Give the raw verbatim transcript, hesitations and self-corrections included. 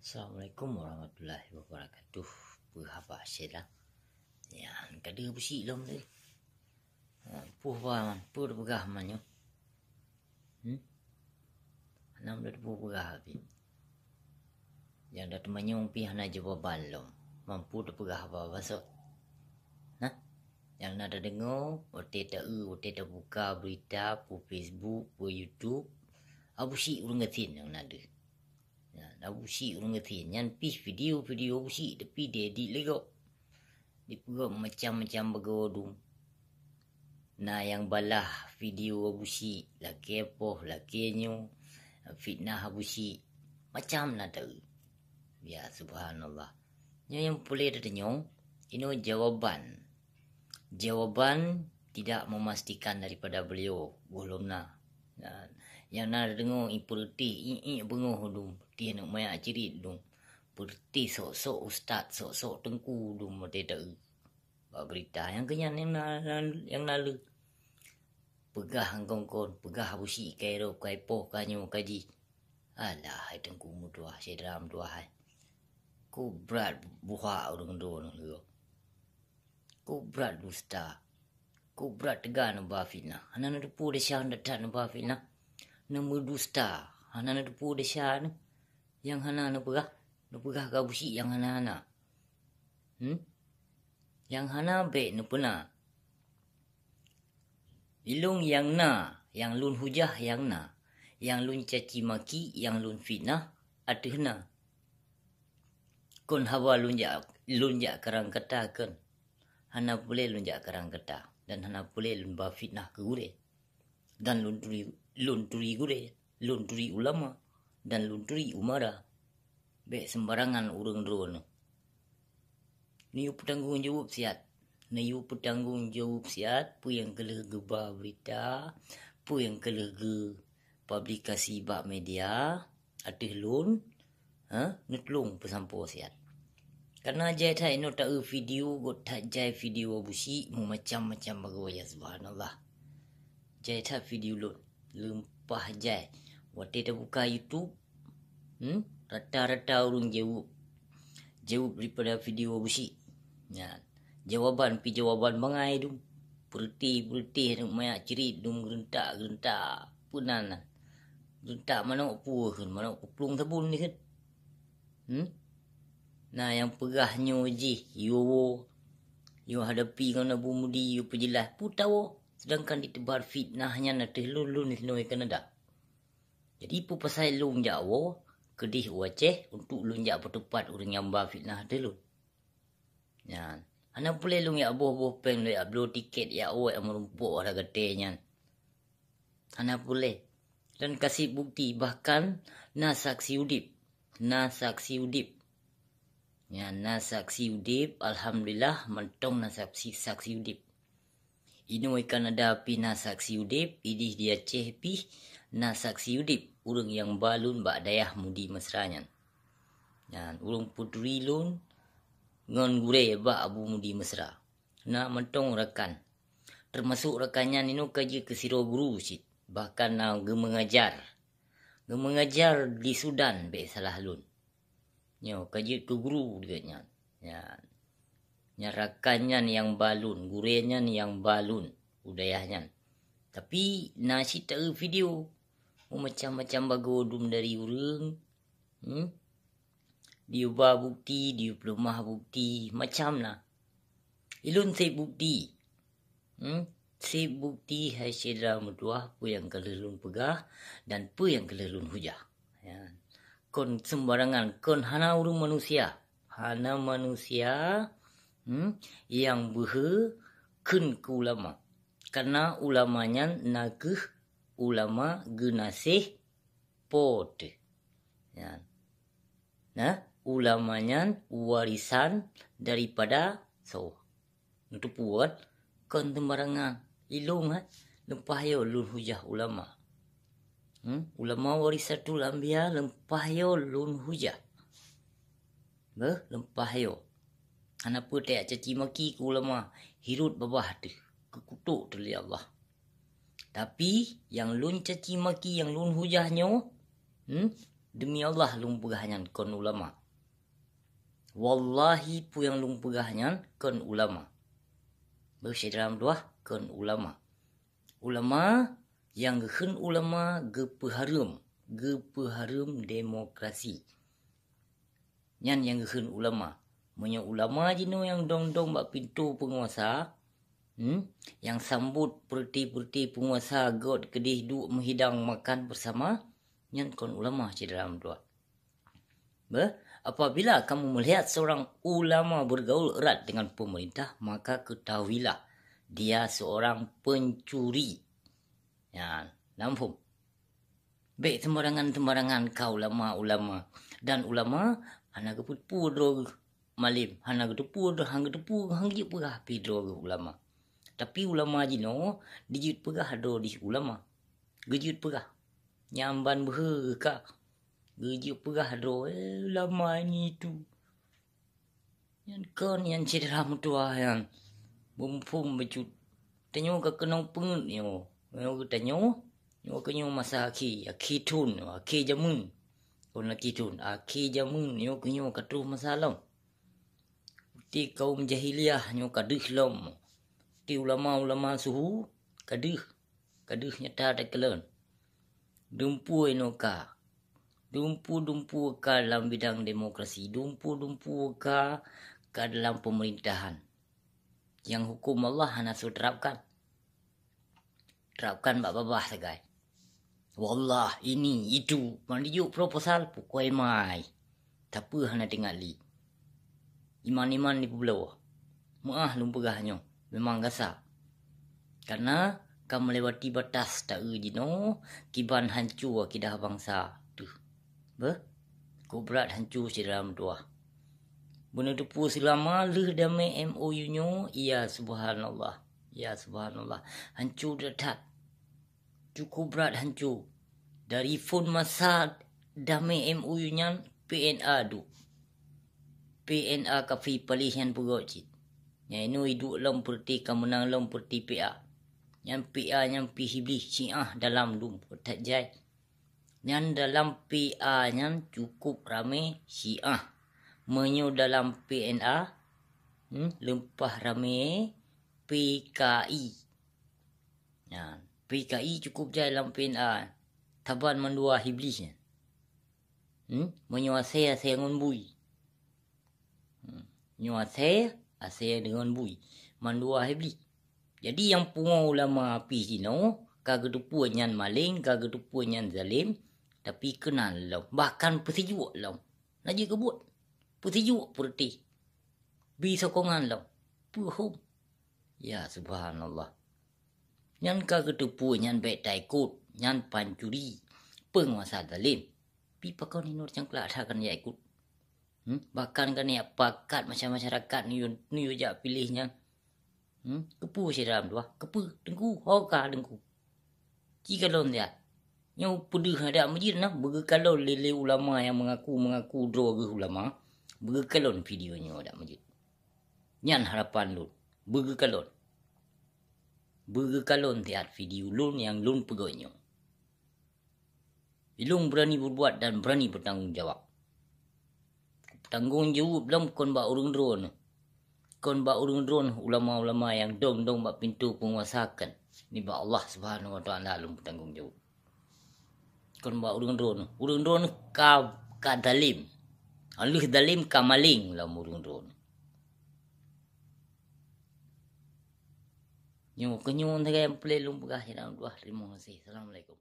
Assalamualaikum warahmatullahi wabarakatuh. Peue haba syedara? Nyan ka deuh Abusyik lom tadi. Ha, peue haba man, peue teupeugah man nyoe? Hmm? Hana meuteupeue peugah pih. Nyang da teumanyong pih hana jawaban lom. Man peue teupeugah haba-haba sot? Nah, nyang na tadeungoe, watée ta-eu, watée tabuka beurita, peue Facebook, peue YouTube, Abusyik ureuëng gasien nyang na deuh. Nyan, Abusyik ureuëng gasien nyan pih video-video Abusyik, tapi diedit lé gob. Dipeugöt macam-macam bagoe dum. Na nyang balah video Abusyik, lakée poh, lakée nyoe, fitnah Abusyik, macam na ta-eu. Ya, subhanallah. Nyoe nyang peureulée tatanyong, inoe jawaban. Jawaban tidak memastikan daripada beliau, gohlom na. Nyan, nyang na deungoe ipeureutéh, iék-iék beungoh dum, tih aneuk manyak cirit dum. Peureutéh sok-sok ustaz, sok-sok teungku dum watée ta-eu bak beurita. Nyang keunyan nyang na, nyang na le. Peugah kongkon, peugah Abusyik ka irop, ka ipoh, ka nyoe, ka jih. Alah, hai teungku meutuah, syedara meutuah hai. Ku brat buhak ureuëng droeneuh leuh. Ku brat dusta. Ku brat teuga neuba fitnah. Hana neuteupeue desya that neuba fitnah. Neumeudusta. Hana neuteupeue desya neuh. Nyang hana neupeugah, neupeugah keu Abusyik nyang hana-hana. Hmm? Nyang hana bék neupeuna. Ilôn nyang na, nyang lôn hujah nyang na, nyang lôn caci maki, nyang lôn fitnah ateueh na. Kon haba lôn jak, lôn jak karang kata kon. Hana peureulée lôn jak karang kata dan hana peureulée lôn ba fitnah keu gurée. Dan lôn turi, lôn turi gurée, lôn turi ulama, dan lôn turi umara. Bék seumbarangan ureuëng droeneuh. Neuyue peutanggong jaweueb siat. Neuyue peutanggong jaweueb siat peue nyang ka lheueh geuba beurita, peue nyang ka lheueh geupublikasi bak media ateueh lôn, ha, neutulông peusampoe siat. Kareuna jai that inoe ta-eu video, göt that jai video Abusyik meumacam-macam bagoe, ya subhanallah. Jai that video lôn, leumpah jai. Watée tabuka YouTube, hmm, rata-rata ureuëng jaweueb, jaweueb daripada video Abusyik. Nyan, jawaban pih jawaban bangai dum. Peureutéh-peureutéh aneuk manyak cirit dum, geureuntak-geureuntak. Peue nan, nan? Geureuntak manok peue kheun, manok peuplueng sabon dikheun. Hmm? Na nyang peugah nyoe jih, yue woe, yue hadapi ngon Abu Mudi, yue peujeulaih peue tawoe, seudangkan diteubar fitnah nyan ateueh lôn, lôn sinoe Kanada. Jadi peue pasai lôn jak woe keudeh u Aceh untuk lôn jak peuteupat ureuëng nyang ba fitnah ateueh lôn? Nyan, hana peureulée lôn jak boh-boh péng, lôn jak bloe tiket jak woe, jak meurumpok hana gata nyan. Hana peureulée. Dan kaseb bukti, bahkan na saksi udeb. Na saksi udeb. Nyan na saksi udeb, alhamdulillah, mantong na saksi, saksi udeb. Inoe i Kanada pih na saksi udeb, ideh di Aceh pih na saksi udeb, ureuëng nyang ba lôn bak dayah Mudi Mesra nyan. Nyan, ureuëng peuturi lôn ngon gurée bak Abu Mudi Mesra. Na mantong rakan. Teumasok rakan nyan inoe ka jeuet keu sidroe guru cit, bahkan na geumeungajar. Geumeungajar di Sudan, bék salah lôn. Nyoe ka jeuet keu guru geuh nyan. Nyan, nyan rakan nyan nyang ba lôn, gurée nyan nyang ba lôn u dayah nyan. Tapi na cit ta-eu video, meumacam-macam bagoe dum dari ureuëng. Hmm? Diyue ba bukti, diyue peuleumah bukti, macam na. Ilôn seb bukti. Hmm? Seb bukti hai syedara meutuah peue nyang ka lheueh lôn peugah dan peue nyang ka lheueh lôn hujah. Ya. Kon seumbarangan, kon hana ureuëng manusia. Hana manusia, hmm, nyang beuhe kheun keu ulama. Kareuna ulama nyan nakeuh ulama geunaséh Po teuh. Ya. Nah, ulama nyan warisan daripada soe? Neuteupeue kon teumbarangan. Ilôn, eh, leupah yo lôn hujah ulama. Hmm? Ulama warisatul anbiya leupah yo lôn hujah. Beuh, leupah yo. Hana peue tajak caci maki keu ulama, hireut babah teuh, keu kutok teuh lé Allah. Tapi nyang lôn caci maki, nyang lôn hujah nyoe, hmm, Demi Allah lôn peugah nyan kon ulama. Wallahi peue nyang lôn peugah nyan kon ulama. Beuh syedara meutuwah, kon ulama. Ulama nyang geukheun ulama geupeuhareuem, geupeuhareuem demokrasi. Nyan nyang geukheun ulama. Meunyoe ulama jinoe nyang dong-dong bak pintoe peunguasa, hmm, nyang sambot peureuti-peureuti peunguasa göt keudeh duek meuhidang makan beusama, nyan kon ulama syedara meutuwah. Beuh, apabila kamu melihat seorang ulama bergaul erat dengan pemerintah, maka ketahuilah dia seorang pencuri. Nyan, na muphom? Bék seumarangan-seumarangan ka ulama-ulama. Dan ulama hana geupeuteupue droe geuh malem, hana geuteupeue droe, hana geuteupeue, hana geujeuet peugah pih droe geuh ulama. Tapi ulama jinoe dijeuet peugah droe jih ulama. Geujeuet peugah. Nyan ban beuhe geuh ka. Geujeuet peugah droe, "Eh, ulama ini itu." Nyan kon nyan syedara meutuwah nyan. Muphom bacut. Tanyoe ka keunong peungeuet nyoe. Nyoe geutanyoe, nyoe keunyoe masa akhé, akhé thon, akhé jameun. Kon akhé thon, akhé jameun nyoe keunyoe ka troh masa lom. Ti kaum jahiliyah nyoe ka deuh lom. Ti ulama-ulama suhu ka deuh. Ka deuh nyata takalon. Dumpeue inoe ka. Dumpeue-dumpeue ka lam bidang demokrasi. Dumpeue-dumpeue ka, ka dalam pemerintahan. Nyang huköm Allah hana soe terapkan. Terapkan bak babah sagai. Wallah, ini, itu. Ban dijok proposal, pukoi mai. Tapi hana teuingat lé. Iman-iman dipeubloe. Meu'ah lôn peugah nyoe, memang gasa. Karena ka meulewati batas taeu jinoe kiban hanco akidah bansa teuh. Beuh, kok brat hanco syedara meutuwah. Beuneuteupeu seulama lheueh damé M O U nyoe, ya subhanallah. Ya subhanallah. Hanco that-that. Cukup brat hanco. Dari phon masa damé M O U nyan P N A duek. P N A kafi paléh nyan peugöt cit. Nyan inoe iduek lom peureuti ka meunang lom peureuti P A. Nyan P A nyan pih iblih Syiah dalam dum that jai. Nyan dalam P A nyan cukup ramé Syiah. Meunyoe dalam P N A, hmm, leupah ramé P K I. Nyan, P K I cukup jai lam P N A. Taban mandua iblih nyan. Hmm? Meunyoe asèe, asèe ngon bui. Hmm. Nyoe asèe, asèe deungon bui. Mandua iblih. Jadi nyang pungo ulama pih jinoe, ka geuteupeue nyan maleng, ka geuteupeue nyan zalem, tapi keunan lom, bahkan peusijuek lom. Na jeuet keu buet. Peusijuek peureuti. Bi sokongan lom. Peuhom. Ya subhanallah. Nyan ka geuteupeue nyan bèk taikot, nyan pancuri, peunguasa zalem. Pi pakon inong cangklak that kan jak ikot. Hmm? Bahkan kan jak pakat masyarakat neuyue, neuyue jak piléh nyan. Hmm? Keupeue syedara meutuwah? Keupeue? Teungku, ho ka teungku. Ci kalon siat. Nyoe peudeuh adak meujeuet na, beugeukalon lé-lé ulama nyang meungaku-meungaku droe geuh ulama, beugeukalon video nyoe adak meujeuet. Nyan harapan lôn, beugeukalon. Beugeukalon siat video lôn nyang lôn peugöt nyoe. Ilôn beurani beubuat dan beurani beutanggong jawab. Tanggong jaweueb lom kon bak ureuëng droeneuh. Kon bak ureuëng droeneuh ulama-ulama nyang dong-dong bak pintoe peunguasa kan. Nibak Allah Subhanahu Wa Taala lôn beutanggong jaweueb. Kon bak ureuëng droeneuh. Ureuëng droeneuh ka, ka zalem. Lheueh zalem ka maleng lom ureuëng droeneuh. Nyoe keuh nyoe sagai nyang peureulée lôn peugah, ya Allah. Terima kasih. Assalamualaikum.